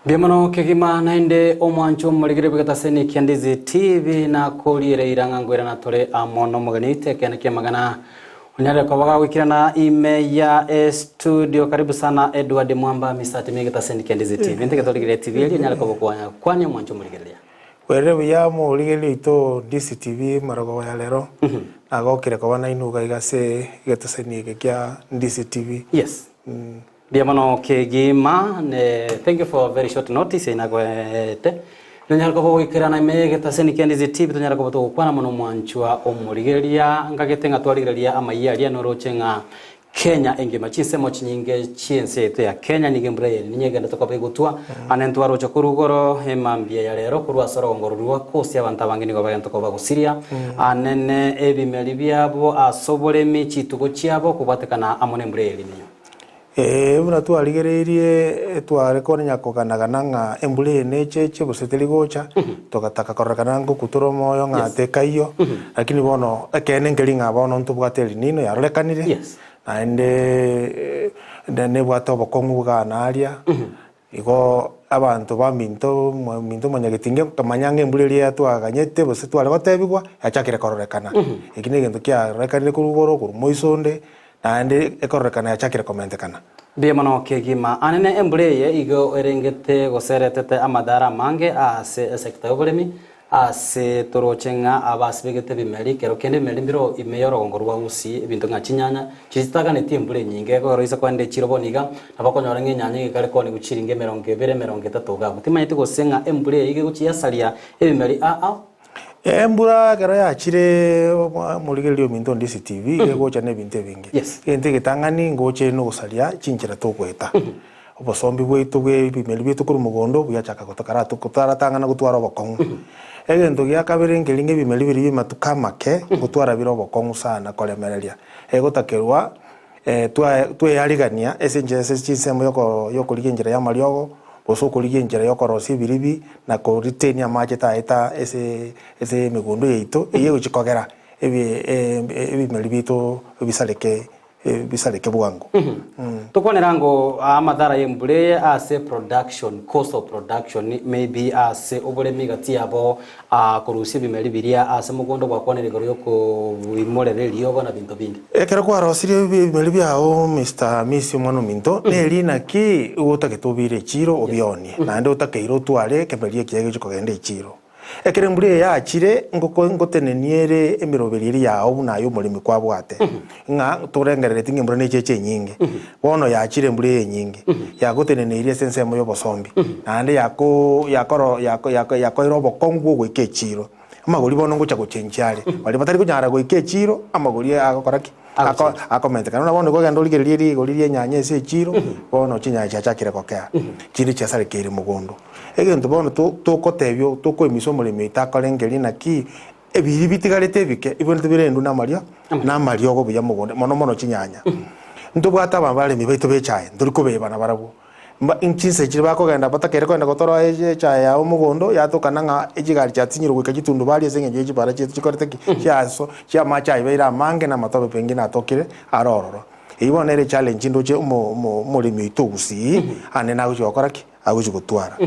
Mbuya mono kegima naende omwancho omorigere bw'egetaseni kia Ndizi TV nakoriere ira ng'a ngoirana tore amo nomogeni oito ekeene ki'amagana onyarire koba gagoikirana ime ya estudio karibu sana Edward Mwamba Misati ime y'egetaseni kia Ndizi TV ntege torigererie TV eria onyare koba okwa kwania omwancho omorigereria. Bwerire buya omorigereria oito Ndizi TV marogoba ya rero nagokire koba nainwe iga iga ase egetaseni eke kia Ndizi TV. Yes. Mbuya mono kegima ne thank you for very short notice eye nagoete. Nonyare koba ogoikerana ime y'egetaseni kia Ndizi TV tonyare koba togokwana mono omwanchwa omorigereria ngagete ng'a twarigereria amayia aria noroche ng'a Kenya engima chinsemo chinyinge chi'ense yaito ya Kenya nigo embura eye ninya egenderete koba egotwa ane ntwaroche korwa igoro emambia ya rero korwa ase orogongo roria rwa Kosi abanto abange nigo bagenderete koba bagosiria anene ebimeri biabo ase oboremi chitugo chiabo kobwatekana amo nembura eye riminyo. Ee, buna twarigereirie, tware konya kogana-gana ng'a embura eye necheche gose teri gocha, togataka kororekana ngokutora omoyo ng'a Yes. tekaiyo, lakini bono ekeene nkeri ng'a bono ntobwate El Nino yarorekanire, Yes. naende nebwate obokong'u bwa aria, Igo abanto baminto, minto mwanyagetinge nkamanya ng'a embura eria yatwaganyete gose tware gotebigwa, yachakire kororekana. Eki negento kiarorekanire korwa igoro, korwa moiso onde, naende ekororekana yachakire komentekana. Mbuya mono kegima. Anene embura eye igo erengete gose eretete amadhara amange ase esector yoboremi, Ase toroche ng'a abasibegete ebimeri, kero kende ebimeri mbiro ime y'orogongo rwa Gusii, ebinto ng'a chinyanya, chiria chitaganetie embura enyinge, ekero ise koenda echiro bono iga, nabo okonyora ng'a enyanya iga ekare koonigwa chiringi emerongo ebere, emerongo etato iga abwo. Timanyeti gose ng'a embura eye iga egochia yasaria ebimeri aa. Embura ekero yachire omorigereria ominto onde CCTV iga egocha na ebinto ebinge. Yes. Egento egetang'ani ngocha ere na ogosaria chinchera togoeta. Obosombi bwaito bw'ebimeri biaito korwa mogondo bwachaka gotokara totaratang'ana gotwara obokong'u. Egento gia kabere nkeri ng'a ebimeri biria bi'amatuko amake ngotwara bire obokong'u sana koremereria. Egotakerwa twa twearigania ase enchera ase chinsemo yoko yokorigia enchera y'amariogo, gose okorigia enchera yokorosia ebiribi na ko retain amache taeta ase ase emegondo yaito, eyio egochia kogera ebi ebimeri biaito bisareke bisareke bwango. Tokwanera ango amadhara y'embura eye ase production, cost of production, maybe ase oboremi gati yabo korusia ebimeri biria ase mogondo gwakwanire igoro yokoimorera eriogo na binto binde. Ekero kwarosirie ebimeri biao Mister Hamisi omwana ominto, neri naki otagete obiire echiro obionie, naende otakeire otware ekemeri ekiya gegochia kogenda echiro. Ekero embura eye yachire, ngoko ngotenenie ere emeroberi eria yao buna aye omoremi kwabwate, ng'a torengerereti ng'a embura necheche enyinge. Bono yachire embura eye enyinge, yagoteneneirie ase ensemo y'obosombi, naende yako yakoro yako yako yakoire obokong'u bw'ogoika echiiro. Amagori bono ngocha gochenchia are, baria batari konyara goika echiiro, amagori agokora ki? Ako akomentekana. Buna bono nigo ogenda origererie rigori ri'enyanya ase echiiro, bono chinyanya chiachakire gokea, chinde chiasarekeire mogondo. Egento bono to tokotebia tokoimisa omoremi oito akore nkeria naki, ebiri bitigarete ebike ebinto birendwe namario namariogo buya mogondo mono mono chinyanya. Ntobwate abaremi baito ba echae ntori kobeba nabarabwo, mba chinsa chiria bakogenda batakeire kogenda gotora echae yabo mogondo yatokana ng'a echigari chiatinyirwe goika chitundubari ase eng'encho ya chibara chiaito chikorete ki? Chiaso chiamache aye baire amange na amatobe pengine atokire aro ororo. Eyio bono nere echallenge ndoche omo omo omoremi oito o gusii ande nagochia gokora ki? Agochia gotwara.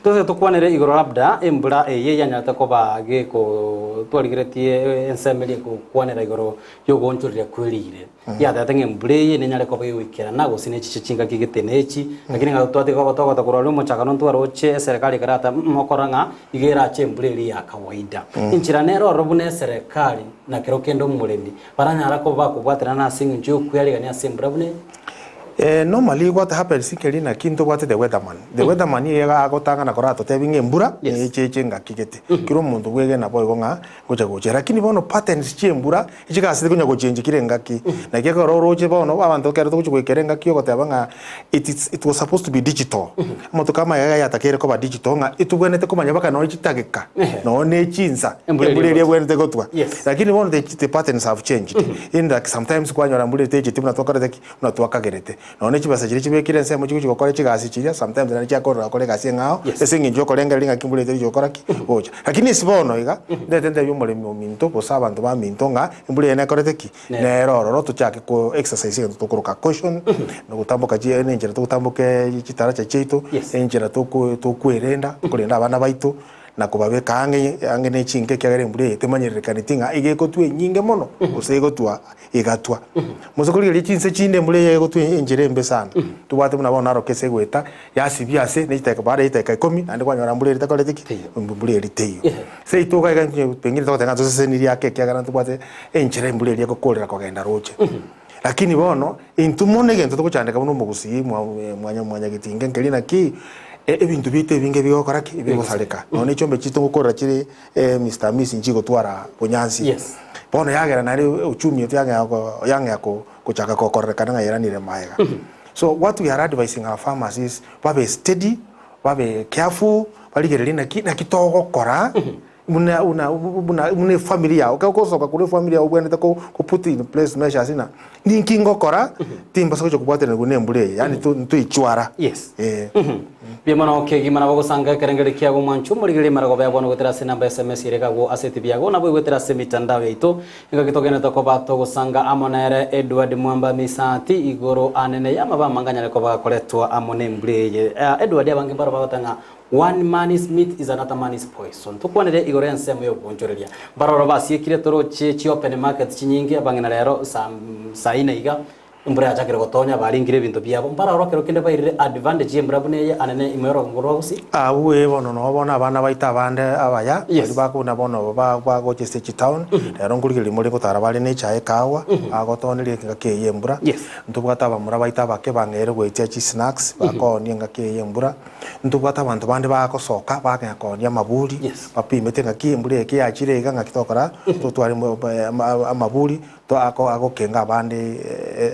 Tose tokwanere igoro labda embura eye yanyarete koba geko twarigeretie ensemo eria egokwanera igoro yogoonchoreria kwerire. Yatebete ng'a embura eye nenyare koba egoikerana gose nechiche chingaki gete nechi, lakini ng'a twatiga koba togota korwa aria omochakano ntwaroche eserekari ekarata mm okorora ng'a iga erache embura eria ya kawaida. Enchera nere ororo buna eserekari na kero kende omoremi baranyara koba bakobwaterana ase eng'encho yokwearigania ase embura buna eye. Normally what happens nkeri naki ntobwate the weatherman. The weatherman iga agotang'ana koratotebi ng'a embura Yes. necheche engaki gete. Kera omonto bwegena boigo ng'a ngocha gocha. Lakini bono patterns chia embura chigasete konya gochenji kera engaki. Naki ekero oroche bono abanto ekero togochi goikera engaki yogoteba ng'a it is it was supposed to be digital. Amatuko amaya iga yatakeire koba digital ng'a etobwenerete komanya mpaka nonye chidageka, nonye ne chinsa, Embura eria embura eria egocha. ebwenerete gotwa. Yes. Lakini bono the the patterns have changed. In like sometimes kwanyora mbura etecheti buna twakorete ki? Buna twakagerete. Nonya ne chibesa chiria chibekire ensemo chigochi gokora chigasi chiria, sometimes naende chiakorora gokora egasi eng'ao, Yes. ase eng'encho yokorengereria ng'aki mbura etari gokora ki? Gocha. Lakini ase bono iga, ndete ntebie omoremi ominto gose abanto baminto ng'a embura eye nekorete ki? Nere. Nere ororo tochake ko exercise egento tokoroka caution, na gotamboka chi na enchera togotamboka chitaracha chiaito, Yes. enchera toko tokwerenda, tokorenda abana baito, na kobabeka ang'e ang'e ne chinka ekiagera embura eye temanyererekaneti ng'a iga egotwa enyinge mono, gose egotwa egatwa. Mose korigereria chinse chinde embura eye egotwa enchera embe sana. Tobwate buna bono Narok ase egoeta, yasibia ase ne chidakika baada ya chidakika ikomi, naende kwanyora mbura eria tekoreti ki? Teiyo. Mbura eria teiyo. Ehe. Seito iga iga inche pengine togoteba ng'a tosesenirie ake ekiagera ntobwate enchera embura eria egokorera kogenda roche. Lakini bono, intwe mono egento togochandeka buna omogusii mwa mwanya mwanyagetinga nkeri naki, ebinto biaito ebinge bigokora ki? Bigosareka. Nonya ne chiombe chiaito ngokorera chire Mister Hamisi nchigotwara bonyansi. Yes. Bono yagera naende uchumi yetu yang'ea ko yang'ea ko kochaka kokorerekana ng'a yaranire maega. So what we are advising our farmers is babe steady, babe careful, barigererie naki naki togokora buna buna buna buna efamiri yago. Ekero ogosoka korwa efamiri yago obwenerete ko ko put in place measures ng'a ninki ngokora timbasa gocha kobwatanigwa na embura eye yaani to ntoichwara. Yes. Eh. Mbuya mono kegima nabo gosanga ekerengerio kiago omwancho omorigererie maragoba ya bono goetera ase enamba ya sms ere igagwo ase etibi yago nabo egoetera ase emitandao yaito engaki togenderete koba togosanga amo nere Edward Mwamba Misati igoro anene y'amaba amange anyare koba gakoretwa amo nembura eye. Edward abange mbaro bagoteba ng'a one man's meat is another man's poison. Tokwanere igoro y'ensemo y'oboonchoreria. Mbaroro basiekire toroche chi open markets chinyinge abang'ina rero saa saa ine iga Embura yachakire gotonya, baringire ebinto biabo, mbaroro kero kende bairire advantage y'embura buna eye anene ime y'orogongo rwa gusii. Abwo ee bono noo bono abana baito abande abaya, Yes. baria bakobuna bono ba- bagocha ase chitown, rero nkorigereria more gotara bare ne echae ekawa, bagotoneria engaki eye y'embura. Yes. Ntobwate abamura baito abake bang'eire goetia chisnacks, bakoonia engaki eye y'embura. Ntobwate abanto bande bagosoka bagenda koonia amaburi, Yes. bapimete ng'aki embura eye keyachire iga ng'aki togokora, totware amaburi, Agokenga abande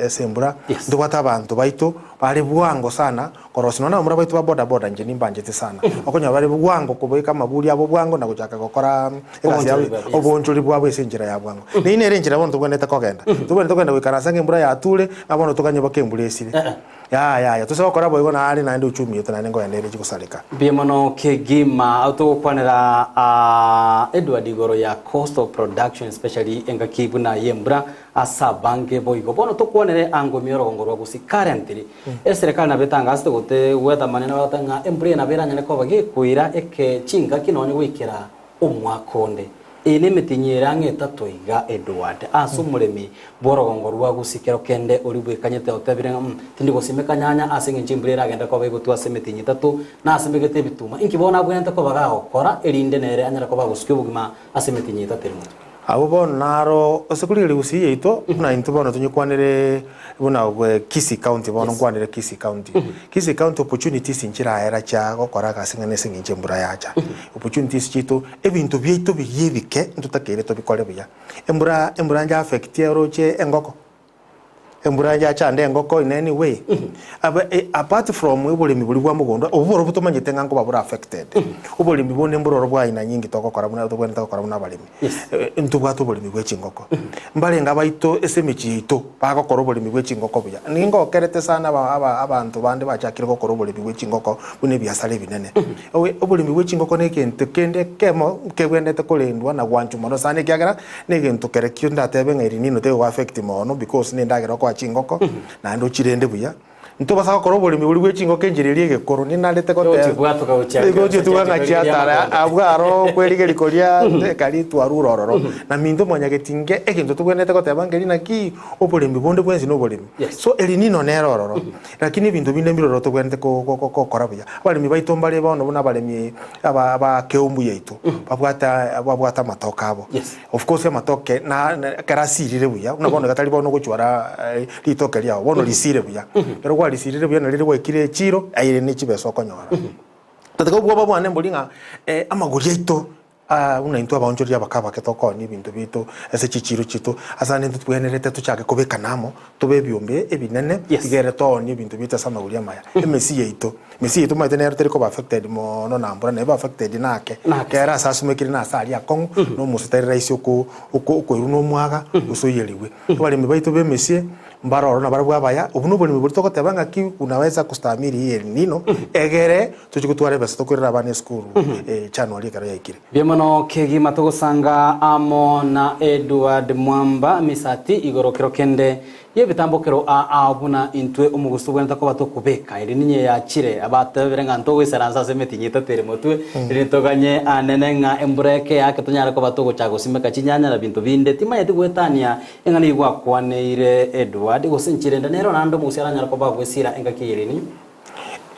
ase embura. Yes. Ntobwate abanto baito bare bwango sana korosia nonya abamura baito ba boda boda inche nimbanchete sana. Okonyora bare bwango kobeka amaburi abo bwango na gochaka gokora egasi yabo Obonchori bwabo, yes. obonchori bwabo ase enchera ya bwango. Neyio nere enchera bono tobwenerete kogenda. Tobwenerete kogenda goikaransa ng'a embura yature ng'a bono toganye mpaka embura esire. Eh-eh. Yaya yaya tose gokora boigo nare naende uchumi oito naende nkogenda ere echi gosareka. Mbuya mono kegima togokwanera aa Edward igoro ya cost of production especially engaki buna y'embura ase abange boigo. Bono tokwanere ango ime y'orogongo rwa Gusii currently eserekari nabo etangasete gote gwethamania nabo bagoteba ng'a embura eye nabo eranyare koba gekoira eke chingaki nonye goikera omwaka onde. Eye nemetienyi ere ang'e etato iga, Edward, ase omoremi bw'orogongo rwa Gusii kero kende oria bwekanyete otebire ng'a, Mm, tindi gosimeka nyanya ase engencho embura eragende koba egotwa ase emetienyi etato, nasimegete ebituma. Inki bono abwenerete koba gagokora, erinde nere anyare koba agosukia obogima ase emetienyi etato ere motwe? Abwo bono naro ase korigereria Gusii yaito, buna intwe bono tonyekwanere buna Kisii County bono Yes. nkwanere Kisii County. Kisii County opportunities nchiraera chia gokora egasi ng'a nese eng'encho embura yacha. Opportunities chiaito, ebinto biaito biria ebike ntotakeire tobikore buya. Embura embura nja affectie oroche engoko, embura yachande engoko in any way. Aba apart from oboremi boria bwa mogondo, obwo borobwo tomanyete ng'a nkoba bore affected. Oboremi bonde mboro oro bwa aina nyingi togokora buna tobwenerete gokora buna abaremi. Yes. Ntobwate oboremi bwe chingoko. Mbarenge abaito ase emechie yaito bagokora oboremi bwe chingoko buya. Ningokerete sana aba aba abanto bande bachakire gokora oboremi bwe chingoko buna ebiasara ebinene. Oe oboremi bwe chingoko na egento kende ekemo nkebwenerete korendwa na gwanchwa mono sana ekiagera na egento kerekio ndatebe ng'a eri nino tego affect mono because na endagera okoa chingoko naende ochirende buya. Ntobasa gokora oboremi boria bwe chingoko enchera eria egekoro, ninarete goteba Gochibwatoka gochia Nigo gochituga ng'a gochia chiatara amakonde. abwo aro kwerigeria koria ekari twarure ororo. Na minto mwanyagetinge egento tobwenerete goteba nkeri naki oboremi bonde bwensi na oboremi. Yes. So eri nino nere ororo, lakini ebinto binde mbire ororo tobwenerete ko- ko- ko- gokora buya. Abaremi baito mbare bono buna abaremi aba aba Keumbu yaito, babwate babwate amatoke abo. Yes. Of course amatoke na na ekero asirire buya, buna bono iga tari bono ogochwara ritoke riago, bono risire buya. Ekero kwarisirire buya nari rigwaikire echiro, aye ne chibesa okonyora. Totake obwoba bwane mbori ng'a amagori aito buna intwe abaonchoreria abake abake tokoonia ebinto biaito ase chichiro chiaito, ase ande intwe tobwenerete tochake kobekana amo, tobe ebiombe ebinene, Yes. igere toonie ebinto biaito ase amagori amaya. Emesi yaito, emesi yaito omanyete nero teri koba affected moono na mbura, neba affected nake, Nake. kera ase asumekire na ase aria akong'u, na omosio tari rahisi oko oko okoirwa na omwaga, gose oyerigwe. Abaremi baito ba emesie, Mbare ororo nabarabwo abaya, obwo noboremi boria togoteba ng'aki unaweza kustahimili hii El Nino, egere tochie gotwara ebesa tokoirera abana esukuru January ekero yaikire. Mbuya mono kegima togosanga amo na Edward Mwamba Misati igoro kero kende y'ebitambokero aa ao buna intwe omogusu tobwenerete koba tokobeka eri ninye yachire abatebire ng'a ntogoisaransa ase emetienyi etato ere motwe eri ntoganye anene ng'a embura eke yake tonyare koba togochaka gosimeka chinyanya na binto binde timanyeti goetania Eng'ana eyio gwakwaneire Edward, gose enchera ende nero naende omogusi aranyare koba agwesira engaki eye ere niyo?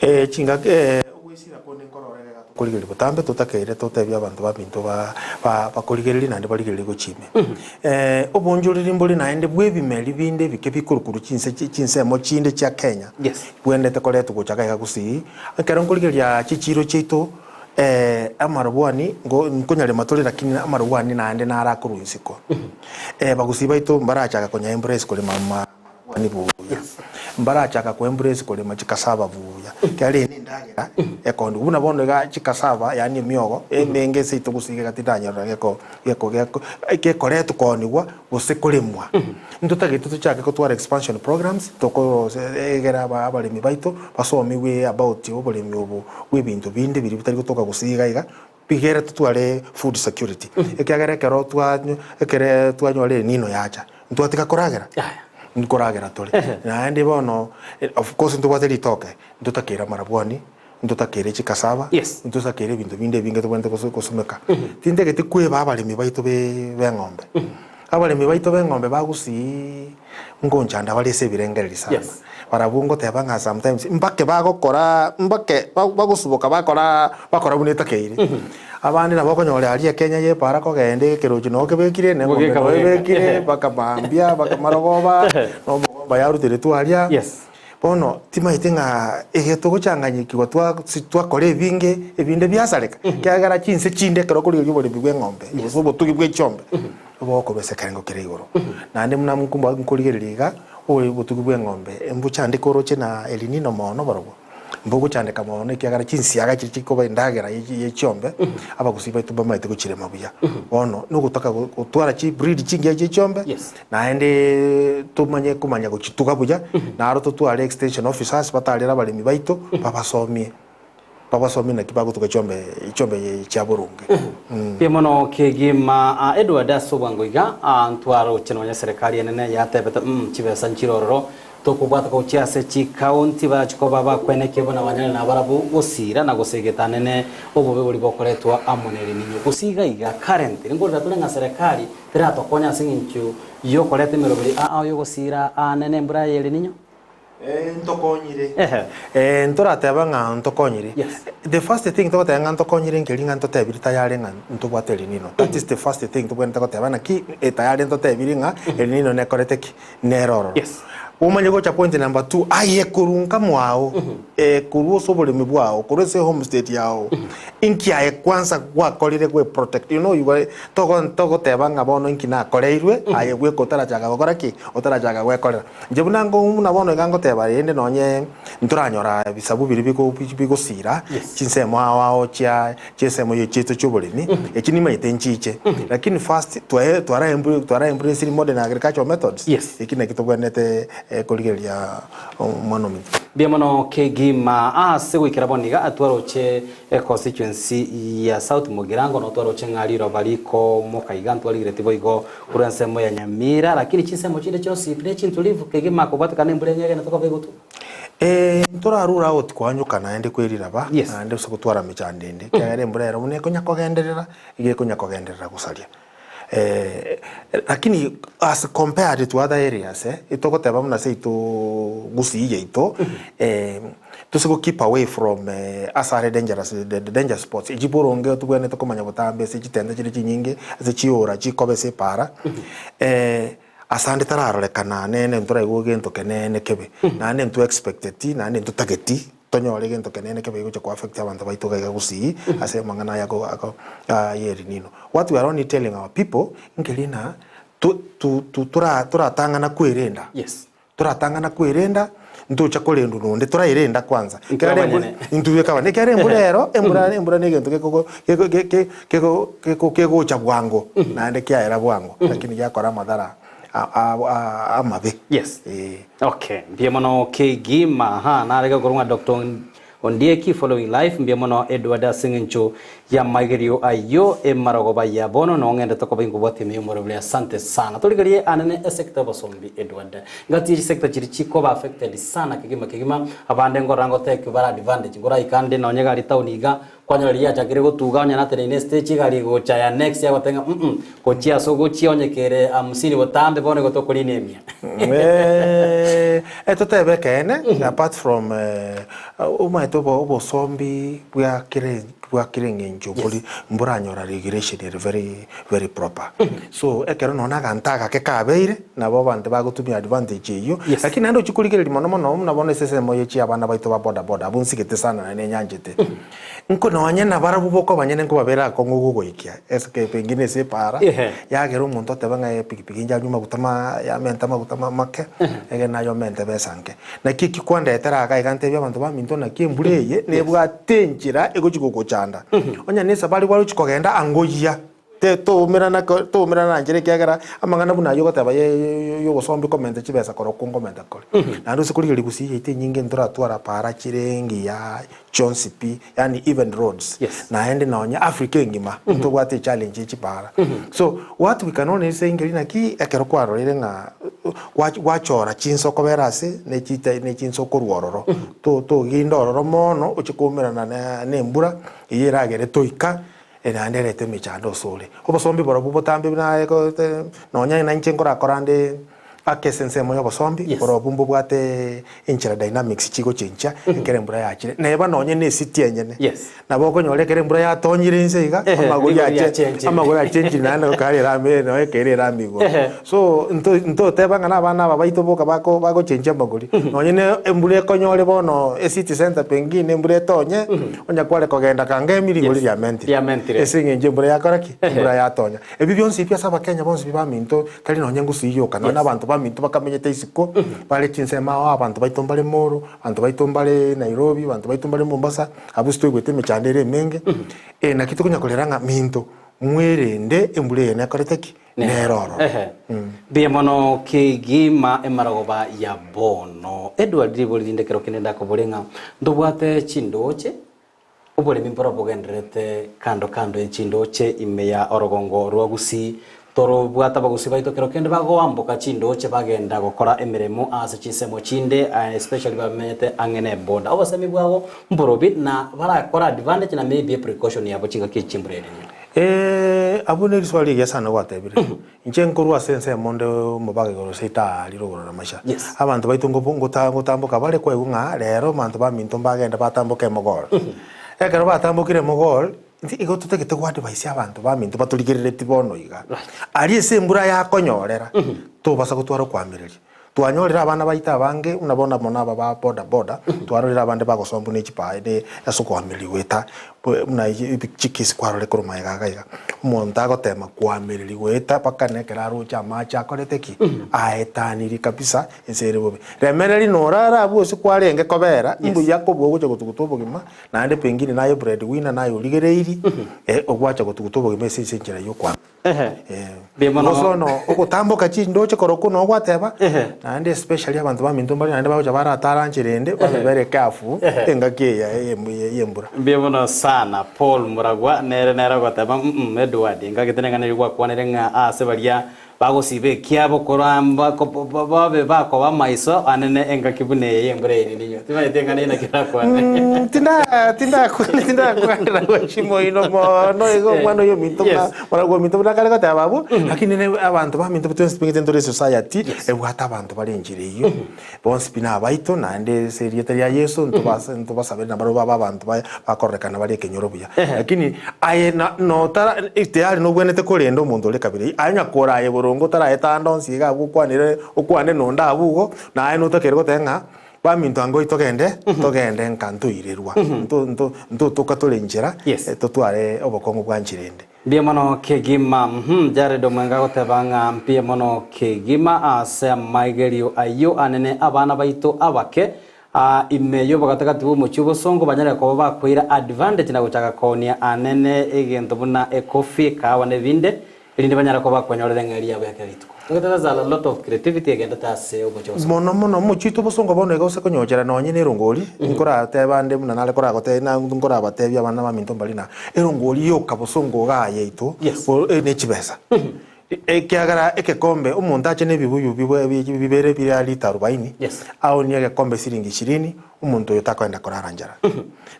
Ee, chingaki ee, ogwesira konde nkorora egeka tokorigereria botambe totakeire totebie abanto baminto ba ba bakorigererie naende barigererie gochia ime. Obonchoreri mbore naende bw'ebimeri binde ebike bikorukorwa chinse chi chinsemo chinde chia Kenya, Yes. bwendete koretwa gocha iga iga gusii, ekero nkorigereria chichiro chiaito Amarobwani ngo nkonyarema tore lakini amarobwani naende naro akorwa isiko. Bagusii baito mbarachaka konya embrace korema amarobwani buya, mbarachaka ko embrace korema chikasava buya, ekiagera eye nendagera ekondigwa. Buna bono iga chikasava yaani emiogo emenge ase seito gusii iga tindanyora geko geko geko gekoretwa koonigwa gose koremwa. Ntotagete tochake gotwara expansion programs tokorosia egere aba abaremi baito basomigwe about oboremi obo bwa ebinto binde biria bitari gotoka gose iga iga, bigere totware food security. Ekiagera ekero twanywa ekere twanyora elnino yacha, ntwatiga koragera? Nkoragera tore. Naende bono of course ntobwate ritoke, ntotakeire amarabwani, ntotakeire chikasava, Yes. ntotakeire ebinto binde ebinge tobwenerete goso gosomeka. Tintageti kweba abaremi baito be beng'ombe. Abaremi baito beng'ombe bagusii ngonchanda bare ase ebirengererio sana. Yes. Barabwo ngoteba ng'a sometimes mbake bagokora mbake ba bagosuboka bakora bakora buna etakeire. Abande nabo okonyora aria Kenya ya epara kogenda ekerochi noo kebekire na eng'ombe Bogeka noo bogeka. ebekire mpaka mambia mpaka marogoba na omogomba yaruteretwe aria. Yes. Bono timaeti ng'a ege togochanganyikigwa twa si twakora ebinge, ebinde biasareka, ekiagera chinse chinde ekero okorigereria oboremi bw'eng'ombe gose obotugi bwe chiombe, bokorwa ase ekerengo kere igoro. Naende buna nkomba nkorigereria iga, obo obotugi bw'eng'ombe mbochandeke oroche na elinino mono borobwo, mbogochandeka mono ekiagera chinsiaga chiria chikoba endagera ye ye chiombe, abagusii baito mbamaete gochirema buya. Bono nogotaka go gotwara chibreed chingiya chie chiombe, Yes. Naende tomanye komanya gochituga buya, naro totware extension officers batarere abaremi baito, babasomie, babasomie naki bagotuga chiombe chiombe chia boronge. Mbuya mono kegima ah, Edward ase obwango iga ah, ntwaroche nonya serikali enene yatebete mm, chibesa nchire ororo tokobwata gochia ase chicounty barachi koba bakwenekia buna banyare nabarabwo gosira na gosegeta nene obobe boria bokoretwa amo nerininyo gose iga iga current nkorera tore ng'a serikali Teratokonya ase engencho y'okoreta emeroberi aa y'ogosiira aane nembura y'El Niño? Eh, ntokonyire. Ehe. Eh, ntorateba ng'a ntokonyire. Yes. The first thing togoteba ng'a ntokonyire nkeri ng'a ntotebiri tayari ng'a ntobwate El Nino. That is the first thing tobwenerete goteba naki eh, tayari ntotebiri ng'a El Nino nekorete ki? Nere ororo. Yes. Omanye gocha point number two, aye korwa nka mwao, eh, korwa ase oboremi bwao, korwa ase homestead yao, inki aye kwanza gwakorire gwe protect? You know you are, togo togoteba ng'a bono inki nakoreirwe, aye bweka otarachaka gokora ki? Otarachaka gwekorera. Inche buna nko buna bono iga ngoteba rende nonye ntoranyora ebisabu biria bigo bigosira, Yes. chinsemo ao ao chia chiensemo ye chiaito chi'oboremi, echi nimanyete nchiche, lakini first twae twara embr twara embraciri modern agricultural methods, Yes. eki nakio tobwenerete korigereria omwana ominto. Mbuya mono kegima ase goikera bono iga twaroche econstituency ya South Mugirango no twaroche ng'a riroba rikomoka iga ntwarigereti boigo korwa ensemo ya Nyamira lakini chinsemo chinde chionsi pi ne chintulivu kegima kobwatekana na embura enyegene tokoba egotwa. Ee, ntorarure out koanyoka naende kweriraba, Yes. naende ase gotwara emechando ende, ekiagera embura ero buna ekonya kogenderera, iga ekonya kogenderera gosaria. Lakini as compared to other areas eh, etogoteba buna seito Gusii yaito, tose go keep away from ase are dangerous the danger spots, echi boronge tobwenerete komanya botambe ase chitente chire chinyinge, ase chiora chikoba ase epaara. Asande tararorekana nene ntoraigwe gento keneene kebe, naende ntwe expecteti, naende ntotageti tonyore gento keneene kebe gegocha ko affect abanto baito iga iga gusii ase amang'ana aya ako ako ye El Nino. What we are only telling our people, nkeri ng'a to to to tora toratang'ana kwerenda. Yes. Toratang'ana kwerenda, ntocha korendwa nonde, toraerenda kwanza. Intwe Ekiagera embura, abanyene. intwe bweka abanyene. Ekiagera embura ero, embura embura na egento gekogo geko ge ge kego kego kegocha bwango, naende kiaera bwango, lakini giakora amadhara. a- amabe. Yes. Eh. Okay, mbuya mono kegima. Aha, narege korwa ng'a Dr. Ondieki following life mbuya mono Edward ase eng'encho y'amaigerio ayio emarogoba ya bono nong'endete koba inkobwatia ime y'omorobori asante sana. Torigerie anene esector y'obosombi Edward. Ngati chisector chiria chikoba affected sana kegima kegima abande nkorora ngotekio bare advantage nkoraika ande nonye gari town iga Kwanyora riria yachakire gotuga onye nateneine estage egari egocha ya next agoteba ng'a mm gochia ase ogochia onye kere hamsini botambe bono igo tokorina emia. Eh, totebe ekeene apart from omanyete obo obosombi bwa kere bwa kera eng'encho mbori mboranyora regulation ere very very proper. So ekero nonye na aganto agake kabeire nabo abanto bagotumia advantage eyio, Yes. lakini naende ochia korigereria mono mono buna bono ase esemo eye chia abana baito ba boda boda abwo nsigete sana naende nenyanchete. Nko nonye nabarabwo boka abanyene nkobabera akong'u gogoikia ase ke pengine ase epaara, Ehe. yagera omonto oteba ng'a epikipiki inche anywe amaguta ma yamente amaguta ma make, egere naye omente besa nke. Naki eki kwandetera iga iga ntebie abanto baminto naki embura eye nebwate enchera egochi gogochanda. Onye ne esabari gwarochi kogenda angoyia, te toumerana ko toumerana na nchera ekiagera amang'ana buna aywo ogoteba ye yogosombi komenta chibesa korokwo nkomenta kore. Naende ase korigereria gusii yaito enyinge ntoratwara para chire engiya chionsi pi, yaani even roads. Yes. Naende nonye Africa engima ntobwate echallenge ye chipara. So what we can only say nkeri naki ekero kwarorire ng'a gwachora chinsa okobera ase ne chita ne chinsa okorwa ororo, to toginda ororo mono oche koumerana na na embura eyio eragere toika naende erete emechando osore. Obosombi borobwo botambe buna egote nonya na inche nkorakora nde ake ase ensemo ya obosombi, Yes. borobwo mbobwate enchera dynamics chigochenchia ekero embura yachire. Neba nonye na esiti enyene, Yes. nabo okonyora ekero embura yatonyire inse iga, Ehe, amagori rigori ache riachenchire. amagori achenchire naende okare erame noe ekere erame igoro. Ehe. So nto ntoteba ng'a na abana aba baito boka bako bagochenchia amagori, nonye na embura ekonyore bono ecity centre pengine embura etonye, onya kware kogenda Kangemi rigori Yes, riamentire. riamentire. Ase eng'encho embura yakora ki? Ehe. Embura yatonya. Ebi bionsi ebi ase abakenya bonsi pi baminto, tari nonye ngusu eyio yoka, nonye Yes. abanto baminto bakamenyete isiko, bare chinsemo ao, abanto baito mbare Molo, abanto baito mbare Nairobi, abanto baito mbare Mombasa, abwo ase toigwete emechando ere emenge, naki tokonya korera ng'a minto, mwerende embura eye nekorete ki? Nere ororo. Ehe. Mbuya mono kegima emarogoba ya bono. Edward ribori rinde kero kende ndakobore ng'a ntobwate chindoche Oboremi mboro bogendererete kando kando ye chindooche ime ya orogongo rwa Gusii. Torobwate abagusii baito kero kende bagoamboka chindooche bagenda gokora emeremo ase chinsemo chinde especially bamenyete ang'e ne border. Obosemi bwabo mborobi na barakore advantage na maybe eprecaution yabo chingaki echi chimbura ere nigo. Eeh abwo ne riswali rigiya sana gwatebire. Inche nkorwa ase ensemo onde omobaga igoro ase itaari rogoro na maisha. Yes. Abanto baito ngobo ngota ngotamboka bare kwaigwa ng'a rero abanto baminto mbagende batamboke emogoro. Ekero batambokire emogoro, intwe igo totagete go advise abanto baminto batorigerereti bono iga. Aria ase embura yakonyorera, tobasa gotwara okoamereria. Twanyorire abana baito abange buna bono mono aba ba boda boda, twarorire abande bagosombwa ne chipae ne ase okoamereria goeta buna chikesi kwarorire korwa magega iga iga. Omonto agotema koamereria goeta mpaka na ekero aroche amache akorete ki? Aetanirie kabisa ense ere bobe. Remereria norare abwo ase kwarenge kobera, mbuya kobua ogocha gotuguta obogima, naende pengine naye bread winner naye origereirie, ogwacha gotuguta obogima ase ase enchera ya okoamereria. Ehe. Mbuya mono. Gose ono ogotamboka chindoche korokwo noo gwateba, Ehe. naende especially abanto baminto mbare naende bagocha baratara nchera ende, babe very careful Ehe. engaki eye ya eye embura. Mbuya mono sana Paul Muragwa nere nere ogoteba mm Edward ngagete neng'ana eria gwakwanire ng'a ase baria bagosiba ekiabo koramba babe bakoba amaiso anene engaki buna eye y'embura eye ninyo timanyeti eng'ana eye naki orakwane. Mm, tinda tindakwana tindakwanera gochimoino mono igo omwana oyo ominto buna Yes. mwana ominto buna akare goteba abwo, lakini ne abanto baminto twensi tobegete ntore esociety, ebwate abanto bare enchera eyio, bonsi pi nabaito naende ase erieta ria Yeso ntobase ntobasabere nabarabwo babe abanto ba bakororekana bare ekenyoro buya. Lakini aye na notara tayari nobwenerete korenda omonto ore kabira eyio, aye onye koraye boronge otarayete ande onsi iga abwo okwanere okwane na onde abwo igo, naye notakeire goteba ng'a baminto ango togende togende nka ntoirerwa nto nto ntotoka tore nchera Yes. totware obokong'u bwa nchera ende. Mbuya mono kegima. Uhum, Jared Omwenga agoteba ng'a mbuya mono kegima ase amaigerio ayio anene abana baito abake aa ime y'obogatagati bw'omochie obosongo banyare koba bakoira advantage na gochaka koonia anene egento buna ecoffee, ekahawa na ebinde. Erinde banyare koba bakonyorera eng'eria yabo ya kera rituko. Nigo there's a lot of creativity egendete ase omochie o Bosongo. Mono mono omochie oito Bosongo bono iga gose konyochera nonye na erongori, nkoratebe ande buna nare koragotebia na nkorabatebie abana baminto mbari na erongori yoka Bosongo igaa yaito Yes. bo ne chibesa. Ekiagera egekombe omonto ache na ebibuyu bibwe bibere bia lita arubaini, Yes. aonie egekombe siringi ishirini, Omonto oyo takoenda korara nchara.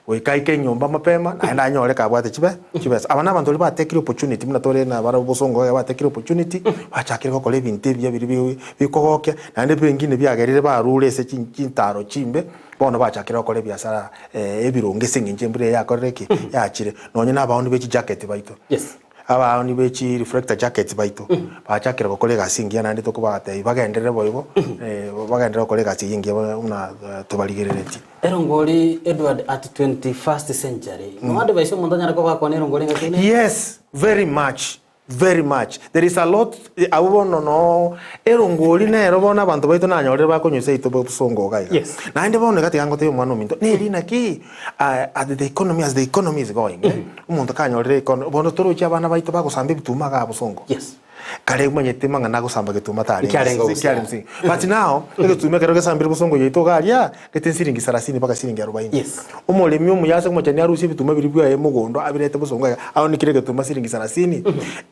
Goika aike enyomba mapema, naende anyore kabwate chibe chibesa. Aba nabanto baria batekire opportunity buna tore nabarabwo bosongo iga batekire opportunity, bachakire gokora ebinto ebiya biria bi bikogokia, naende bengine biagerire barure ase chin chintaro chimbe, bono bachakire gokora ebiasara ebironge ase eng'encho embura eye yakorire ki? Yachire. Nonye na abaoni be chijacket baito. Yes. Abaoni be chi reflector jackets baito bachakire gokora egasi engiya naende tokobatebia bagenderere boigo, bagenderere gokora egasi eyio engiya buna tobarigereretie. Erongori Edward at 21st century. No advice omonto anyare koba akwana erongori engaki ene? Yes, very much, very much. There is a lot, abwo bono noo erongori nero bono abanto baito nanyorire bakonywa seito bosongo iga iga. Yes. Naende bono iga tiga ngotebie omwana ominto, neri naki at the economy as the economy is going eh, omonto kanyorire econo bono torochi abana baito bagosamba ebituma igaa bosongo. Yes. Kare omanyete mang'ana agosamba getuma tarenge Nkiarenge ase gusii. kiarenge gusii. But now, egetuma ekero gesambire bosongo yaito iga aria, gete nsiringi sarasini mpaka siringi arobaini. Yes. Omoremi omuya ase omochani arusie ebituma biria biaye mogondo abirete bosongo iga, aonikire egetuma siringi sarasini.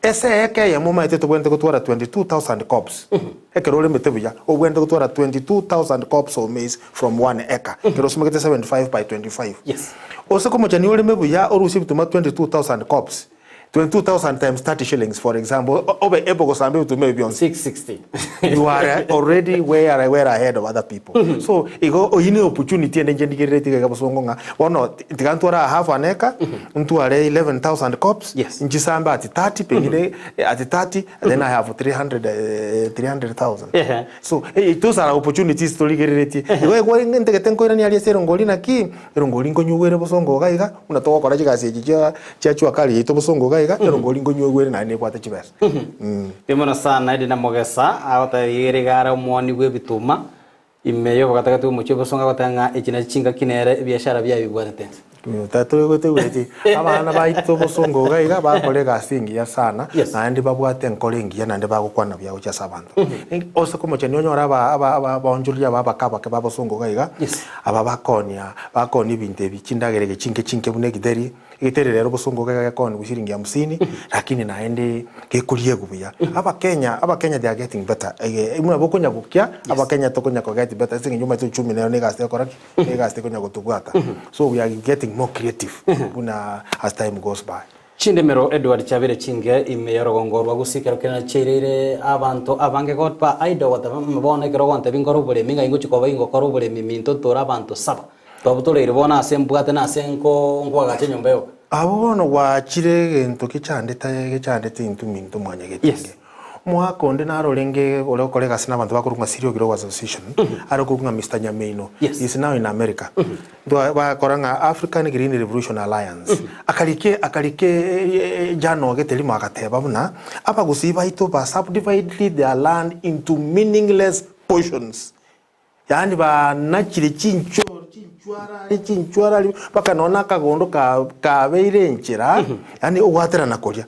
Ase eeka eyemo omanyete tobwenerete gotwara 22,000 cobs. Ekero oremete buya, obwenerete gotwara 22,000 cobs of maize from one acre, ekero osumekete 75 by 25. Yes. Ase komochani oreme buya orusie ebituma 22,000 cobs, 22,000 times 30 shillings for example, o- obe able gosamba ebituma ebi bionsi. 660. You are already way, way ahead of other people. So igo oyio ne opportunity ende inche ndigereretie iga iga bosongo ng'a bono tiga ntware a half an acre, ntware 11,000 cobs, Yes. nchisambe at 30 pengine at 30 then I have 300, 300,000. Ehe. So eh, those are opportunities torigereretie. Igo ekwa ntagete nkoirania aria ase erongori naki, erongori nkonywa ere bosongo iga iga, buna togokora chigasi echi chia chia jua kali yaito bosongo iga iga, erongori nkonywa ere naende nebwate chibesa. Mbuya mono sana Edina Mogesa agotebia iga iga are omwoni bw'ebituma ime y'obogatagati bw'omochie obosongo agoteba ng'a echi nachio chingaki nere ebiashara biaye bibwatete ense. Tatoigweti abana baito bosongo iga iga bakora egasi engiya sana Yes. naende babwate enkoro engiya naende bagokwana buya gochia ase abanto. Ose komochani onyore aba aba aba abaonchoreria aba abake abake ba bosongo iga iga, Yes. aba bakonia bakonia ebinto ebi chindagera ege chinke chinke buna egitheri, egitheri rero bosongo iga iga gekooniwa shiringi hamsini, lakini naende gekoriegwa buya. Abakenya abakenya they are getting better ege buna bokonya gokia, abakenya tokonya ko get better ase eng'encho omanyete uchumi nero na egasi egokora ki? Egasi tekonya gotobwata so we are getting more creative buna as time goes by. Chindemero Edward chiabeire chinge ime y'orogongo rwa Gusii ekero kere chiaireire abanto abange goba idle goteba ng'a bono ekero ogontebia nkore oboremi ng'ai ngochia koba ingokora oboremi minto ntore abanto saba twabutoreire bono ase mbwate na ase nko nkoagacha enyomba yoka. Abwo bono gwachire egento gechandete gechandete intwe minto mwanyagetinge. Yes. Omogaka onde naro orenge ore gokora egasi nabanto bakorokwa ng'a Sirio Growers Association, are okorokwa ng'a Mister Nyameino, Yes. he is now in America. Ntwa bagakora ng'a African Green Revolution Alliance. Akarika akarika journal gete rimo agateba buna, abagusii baito ba subdivided their land into meaningless portions. Yaani banachire chinchoro chinchwarari chinchwarari mpaka nonya na akagondo ka kabeire enchera yaani ogwaterana koria.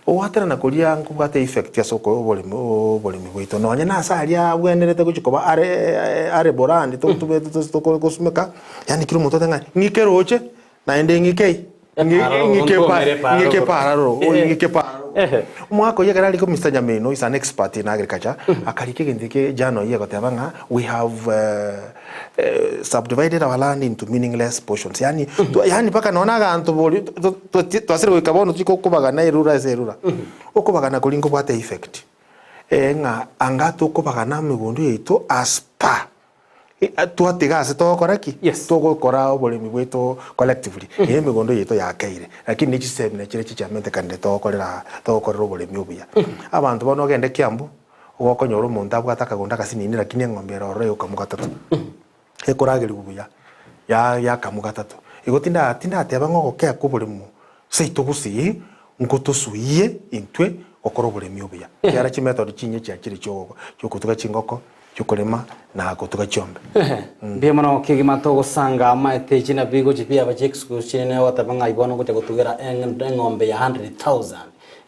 Ogwaterana koria nkobwate effect ase oko oboremi oboremi bwaito nonye na ase aria abwenerete gochia koba are are borandi totubete tokosumeka yaani kera omonto oteba ng'a ng'ike roche Naende ng'ike Eparoro, ng'ike nkomere eparoro. ng'ike pararo Ehe. ng'ike pararo Ehe. omwaka oyio ekero arenge Mr Nyameno is an expert in agriculture akarika egento eke jano eyio egoteba ng'a we have eh, subdivided our land into meaningless portions yaani twa- yaani mpaka nonya aganto bori twasire goika bono tochia kobagana erura ase erura okobagana koria nkobwate effect ng'a anga tokobagana emegondo yaito as per Twatiga ase togokora ki? Yes. Togokora oboremi bwaito collectively, eye emegondo yaito yakeire, lakini ne chisemi nachire chichiamentekanire togokorera togokorera oboremi obuya. Abanto bono ogende Kiambu, ogokonyora omonto abwate akagondo akasinini lakini eng'ombe ere ororo egokamwa gatato. Ekoragerigwa buya, ya yakamwa gatato. Igo tinda tindateba ng'a ogokea kwa oboremo seito gusii, nkotosuiye intwe gokora oboremi obuya. Ekiagera chimethod chinye chiachire chio chiogotuga chingoko, chiokorema na gotuga chiombe. Mbuya mono kegima togosanga amaete chinabii gochia biaba chi'excuse chinene ogoteba ng'a bono ngocha gotugera eng'ombe ya 100,000.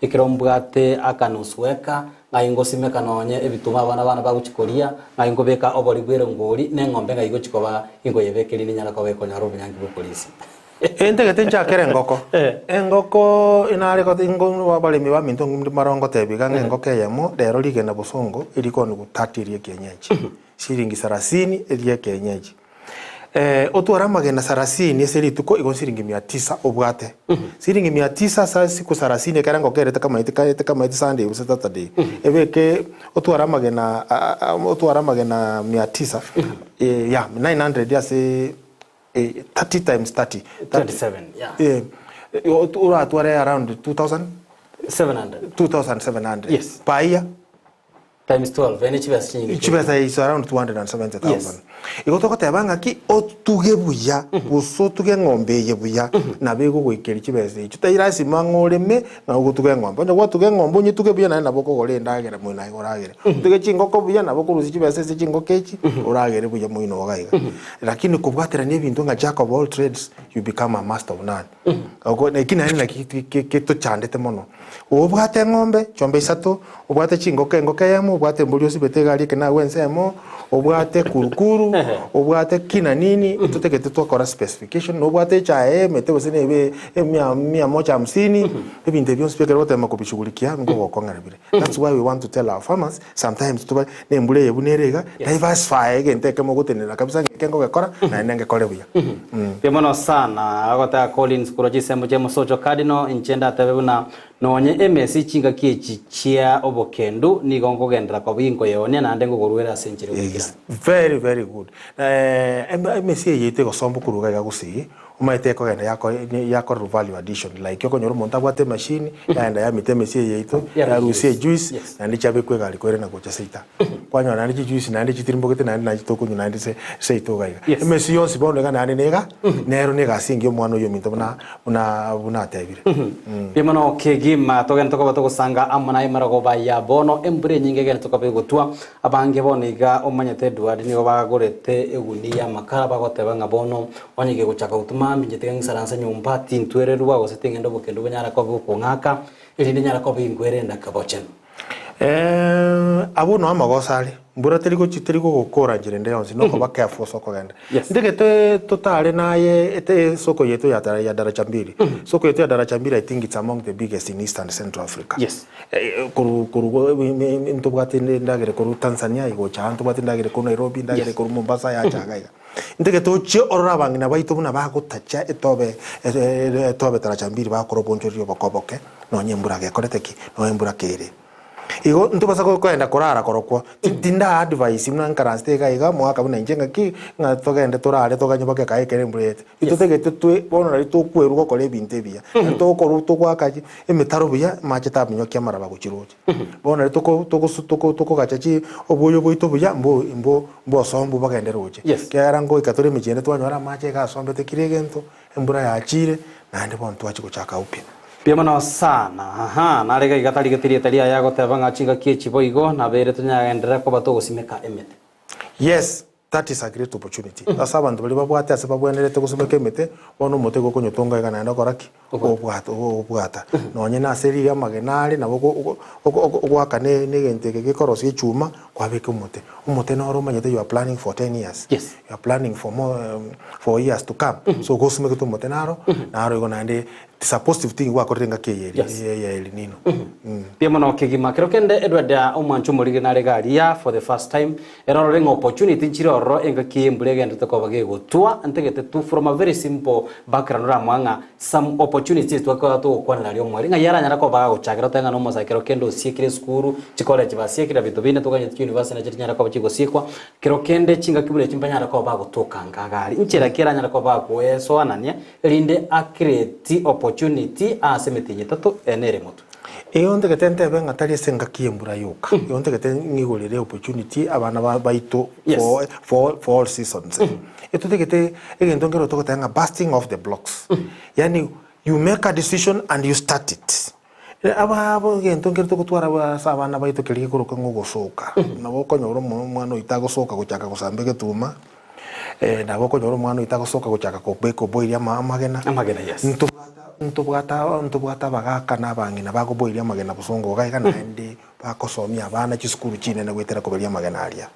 Ekero mbwate akanusu eka, ng'ai ngosimeka nonye ebituma abana bane bagochia koria, ng'ai nkobeka obori bw'erongori, na eng'ombe ng'ai gochia koba inkoyebeka erinde inyare koba ekonyora obonyangi bw'okorisia. Entagete nchakere engoko. Engoko inare gote ingo abaremi baminto mbare ngotebia iga ng'a engoko eyemo rero rigena bosongo erikoniwa 30 eria ekienyeji, shilingi sarasini eria ekienyeji. Otware amagena sarasini ase rituko igo siringi mia tisa obwate. Siringi mia tisa ase siku sarasini ekero engoko ere tekamaeti ka tekamaeti Sunday gose Saturday, ebeke otware amagena otware amagena mia tisa yeah 900 ase 30 times 30, 27 yeah. Oratware around 2000 700. 2700 Yes. per year. Times 12, ene chibesa chinyinge. Chibesa is around 270,000. Yes. Igo togoteba ng'aki otuge buya gose otuge eng'ombe eye buya nabo egogoikeria chibesa echio. Tai lasima ng'a oreme ng'a ogotuga eng'ombe. Onye gwatuga eng'ombe onyetuge buya naende nabo okogora endagera moino aye oragere. Otuge chingoko buya nabo okorusia chibesa ase chingoko echi oragere buya moino iga iga. Lakini kobwaterania ebinto ng'a jack of all trades you become a master of none. Oko eki naende naki getochandete mono. Obwate eng'ombe, chiombe isato, obwate chingoko engoko eyemo, obwate embori osibete egari eke nagwo ensemo, obwate kurukuru, obwate kina nini, totagete twakora specification, nobwate echae emete gose nebe emia mia moja hamsini, ebinto ebi bionsi pi ekero ogotema kobishughulikia nkogokong'era bire. That's why we want to tell our farmers, sometimes tobe na embura eye buna ere iga, diversify egento ekemo ogotenenera kabisa ng'eke nkogekora, naende ngekore buya. Mbuya mono sana. Agoteba Collins korwa chinsemo chia Mosocho Cardinal, inche ndatebe buna nonye emesi chingaki echi chia obokendu nigo nkogenderera koba inkoyeonia naende nkogoruera ase enchera Yes, ogoikera. very very good. Eh, emesi eye yaito egosomba korwa iga iga gusii, omanyete ekogenda yako yakorerwa value addition like okonyora omonto abwate emachine, yaenda yamita emesi eye yaito, yarusia ejuice, Yes. naende chiabekwa egari koirana gocha seita. Kwanyora naende chijuice naende chitirimbogete naende nachi tokonywa naende se seito iga iga. Yes. Emesi yonsi bono iga naende niga, nero na egasi engiya omwana oyio ominto buna buna buna atebire. Mbuya mono kegima togende tokoba togosanga amo naye marogoba ya bono embura enyinge egende tokoba egotwa abange bono iga omanyete Edward nigo bagorete egunia ya amakara bagoteba ng'a bono onye gegochaka gotwa mambia inche tiga ng'isaranse nyomba tintwererwa gose ting'enda obokendo bonyara koba bokong'aka erinde nyara koba inkwere kabochenu. Abwo noo amagoso are, mbura teri gochi teri gogokora nchera ende yonsi, nokoba careful ase okogenda. Yes. Ntagete totare naye ete esoko yaito ya dara ya Daraja Mbili. Soko yaito ya Daraja Mbili I think it's among the biggest in East and Central Africa. Yes. Korwa korwa ntobwate endagera korwa Tanzania igocha aa, ntobwate endagera korwa Nairobi, endagera Yes. korwa Mombasa yacha iga iga. Ntagete ochie orore abang'ina baito buna bagotacha etobe etobe Daraja Mbili bagokora obonchoreria oboke oboke. Nonya embura gekorete ki? Nonya embura kere. Igo ntobasa koenda korara korokwo, tinda advise buna nkaransete iga iga omogaka buna inche ng'aki, ng'a togende torare toganye mpaka ekae ekere embura ete. Intotagete twe bono nari tokwerwa gokora ebinto ebiya. Nari tokorwa togoaka chi emetaro buya, amache taminyokia amaraba gochia roche. Bono nari toko togosu toko tokogacha chi obwoyo bwaito buya mbo mbo mbosombu bogende roche. Yes. Ekiagera ngoika tore emechie ende twanyora amache iga asombete kera egento, Embura yachire, naende bono twachia gochaka upya. Mbuya mono sana. Aha, nare iga iga tarigeti rieta riaye agoteba ng'a chingaki echi boigo nabeire tonyagenderere koba togosimeka emete. Yes, that is a great opportunity. Ase abanto baria babwate ase babwenerete gosimeka emete, bono omote igo okonyotonga iga naende okora ki? Obwata obwata. Nonye na ase riria amagena are nabo ogo ogo ogo ogoaka ne ne egento eke gekorosia echuma, kwabeka omote. Omote noro omanyete you are planning for ten years. Yes. You are planning for more for years to come. So gosimekete omote naro, naro igo naende it's a positive thing gwakorire engaki eye eri Yes. ya El Nino. Mbuya mono kegima. Kero kende Edward omwancho omorige nare iga aria for the first time, ere orore ng'a opportunity nchire ororo engaki embura egenderete koba gegotwa, ntagete tu from a very simple background oramoa ng'a some opportunities twakora togokwanera aria omwari ng'ai aranyare koba agochakera otebe ng'a nomosae kero kende osiekire esukuru, chicollege basiekire binto binde toganyete chiuniversity nachio chinyare koba chigosiekwa, Kero kende chingaki buna echi mbanyare koba bagotoka nkaga aria. Inchera ki aranyare koba agoesoanania, erinde a create opportunity ase emetienyi etato ene ere motwe? Igo ntagete ntebe ng'a tari ase engaki y'embura yoka, igo ntagete ng'igorere opportunity abana ba baito Yes. for for for all seasons. Etotagete egento nkero togoteba ng'a busting of the blocks, yaani you make a decision and you start it. Aba egento nkere togotwara ase abana baito keria gekorokwa ng'a ogosoka. Nabo okonyora omwana oito agosoka gochaka gosamba egetuma, nabo okonyora omwana oito agosoka gochaka kobeka oboiria amagena. Amagena, yes. Ntobwate Ntobwate ntobwate abagaka na abang'ina bakoboiria amagena bosongo iga iga naende bakosomia abana chisukuru chinene goetera koberia amagena aria.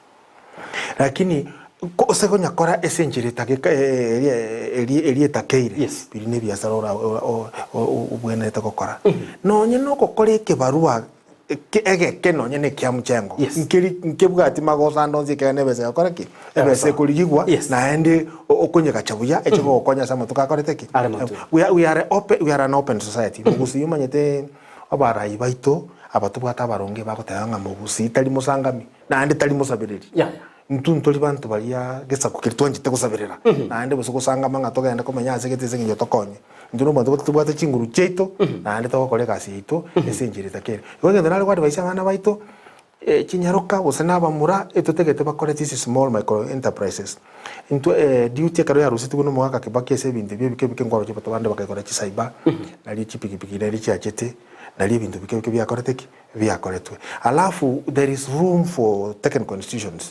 Lakini ko ase konyakora ase enchera etageka eria eria eria etakeire, Yes. biria na ebiasara ora ora o- o- obwenerete gokora. Nonye na ogokora ekebarua eke egeke nonye na ekia mchengo, Yes. nkeri nkebwati magoso ande onsi ekiagera na ebesa egokora ki? Ebesa ekorigigwa, Yes. naende o- okonyegacha buya eche gogokonya ase amatuko akorete ki? Are motwe. We are, we are open, we are an open society. Mogusii omanyete abarai baito aba tobwate abaronge bagoteba ng'a mogusii tari mosangami. Naende tari mosabereri. Yaya. Intwe ntori banto baria gesaku keria twanchete gosaberera, naende gose gosangama ng'a togende komenya ase gete ase eng'encho tokonye. Intwe nomonto gose tobwate chinguru chiaito, naende togokora egasi yaito ase enchera etakeire. Igo egento nare koadvise abana baito, chinyaroka gose na abamura, etotagete bakore chisi small micro enterprises. Intwe duty ekero yarusetigwe na omogaka Kibaki ase ebinto ebio ebike ebike nkwaroche abanto bande bakaigora chicyber, nario chipikipiki nario chiachete, nario ebinto bike bike biakorete ki? biakoretwe. Alafu there is room for technical institutions.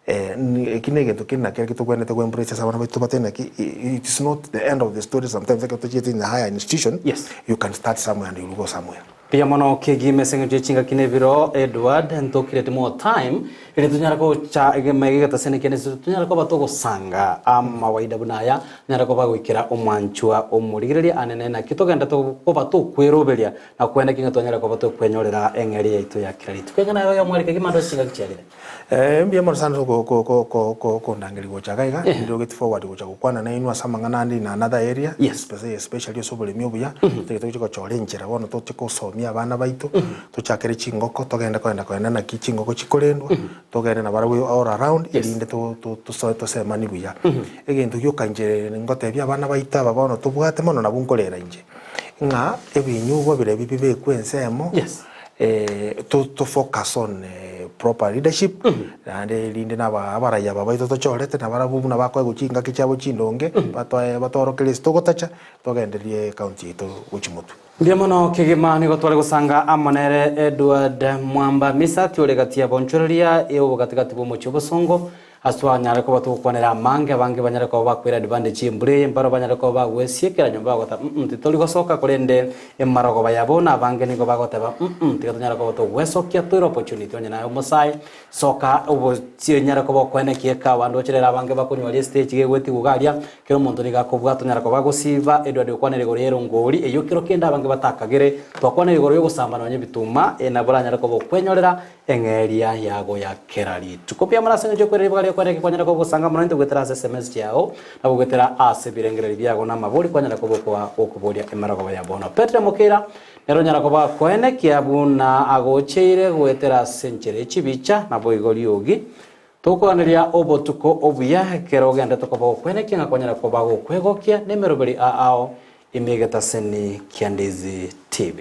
Eki na egento kende nakere tobwenerete go embrace ase abana baito tobatebie naki it is not the end of the story sometimes ekero tochiete in a higher institution Yes. you can start somewhere and you will go somewhere. Mbuya mono kegima ase eng'encho ye chingaki na ebiro Edward ntokireti more time erio tonyare gocha egema ege getasene kende ase tonyare koba togosanga amawaida buna aya tonyare koba goikera omwanchwa omorigereria anene naki togende koba tokweroberia Na kwene ki ng'a twanyare koba tokwenyorera eng'eria yaito ya kera rituko? Eng'ana yago y'omweri kegima ande ase chingaki chiarire. Mbuya mono sana ase okondangeria gocha iga iga, ndogeti forward gocha gokwana nainwe ase amang'ana ande in another area, Yes. especially ase oboremi obuya, totagete gochia gochora enchera bono toche gosomia abana baito, tochakere chingoko, togende kogenda kogenda naki chingoko chikorendwa, togende nabarabwo all around, Yes. erinde to- to- tosoe tosemani buya. Egento gioka inche ngotebia abana baito aba bono tobwate mono nabwo nkorera inche. Ng'a ebinyugwa biria bibekwe ensemo, Yes. to to focus on proper leadership, naende rinde na aba abaraiya aba baito tochorete nabarabwo buna bakoegwa chingaki chiabo chindonge, batoe batworokererie ase togotacha, togendererie ecounty yaito gochia motwe. Mbuya mono kegima nigo tware gosanga amo nere Edward Mwamba Misati ore gati ya bonchoreria y'obogatigati bw'omochie obosongo Ase twanyare koba togokwanera amange, abange banyare koba bakoira advantage y'embura eye, mbaro banyare koba bagwesiekera nyomba bagoteba mm titori gosoka korende emarogoba yabo na abange nigo bagoteba mm tiga tonyare koba togwesokia toire opportunity onye naye omosae soka obochie onyare koba okoenekia ekawa ndoche rero abange bakonywa estage gegwetiwa iga aria kera omonto nigo akobwata onyara koba agosiba Edward okwanire igoro y'erongori eyio kero kende abange batakagere twakwanire igoro y'ogosamba nonye ebituma nabo oranyare koba okwenyorera Eng'eria yago ya kera rituko. Mbuya mono ase engencho y'okoira ribaga ri'okwana eke kwanyara koba ogosanga mono intwe goetera ase SMS chiao, na goetera ase ebirengererio biago na amabori kwanyara koba okoa okoboria emerogoba ya bono. Petero Mokeira nere onyara koba akoenekia buna agocheire goetera ase enchera ye chibicha, naboigo riogi. Tokoganeria obotuko obuya ekero ogenderete koba okoenekia ng'a kwanyara koba gokwegokia nemeroberi ao ime egetaseni kia Ndizi TV.